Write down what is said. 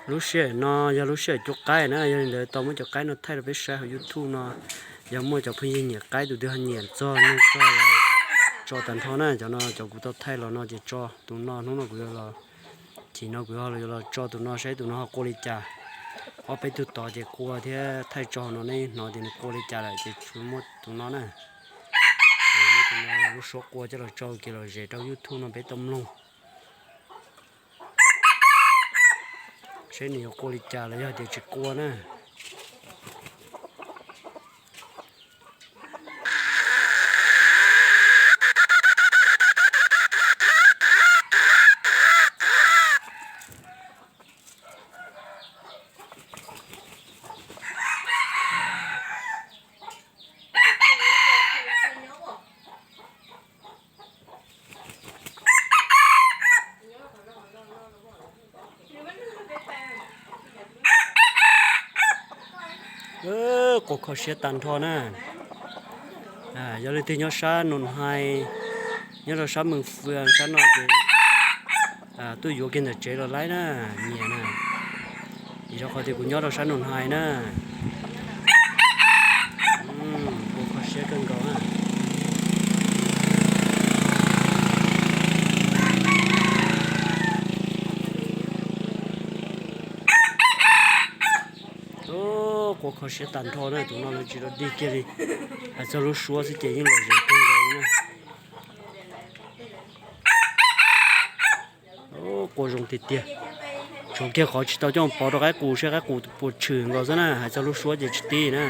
Lub sij hawm no yog lub sij hawm cua qaib na, yog li ntawd tau muab cov qaib no thaij rau peb saib hauv YouTube no. Yog muaj cov phooj ywg nyiam qaib, tus twg ho nyiam txog neeg txog los tso tag nrho na. Cov no cov kuv tau thaij los no ces tso tus no, hnub no kuv yuav los, chim no kuv yuav los tso tus no saib tus no ho qua li cas. Ob peb tug tod ces qua thiab thaij tso hauv no nej hnov tias nws qua li cas lawm ces tsuas muab tus no na. Muab tus no lub suab qua coj los tso kev lom zem rau YouTube no peb tau mloog. Saib nws yuav qua li cas los yog tias tsis qua na. Qua kho siab tag nrho na. Yog leej twg nyob sab Nus Hais, nyob rau sab Mees Fwm sab no ces tuaj yuav kiag ntawm tsev los laib na, nyiam na. Vim rau qhov tias kuv nyob rau sab Nus Hais na. Qua kho siab kawg nkaus na. Qua kho siab tag nrho na, tus no lawv tsis tau dig kiag li. Hais txog lub suab xwb ces yeej lom zem kawg nkaus li na. Qua zoo tiag tiag. Tshuav kiag qhov tsis tau coj pov rau qaib qus, saib qaib qus puas tshwm nkaus xwb na, hais txog lub suab ces tsis tib na.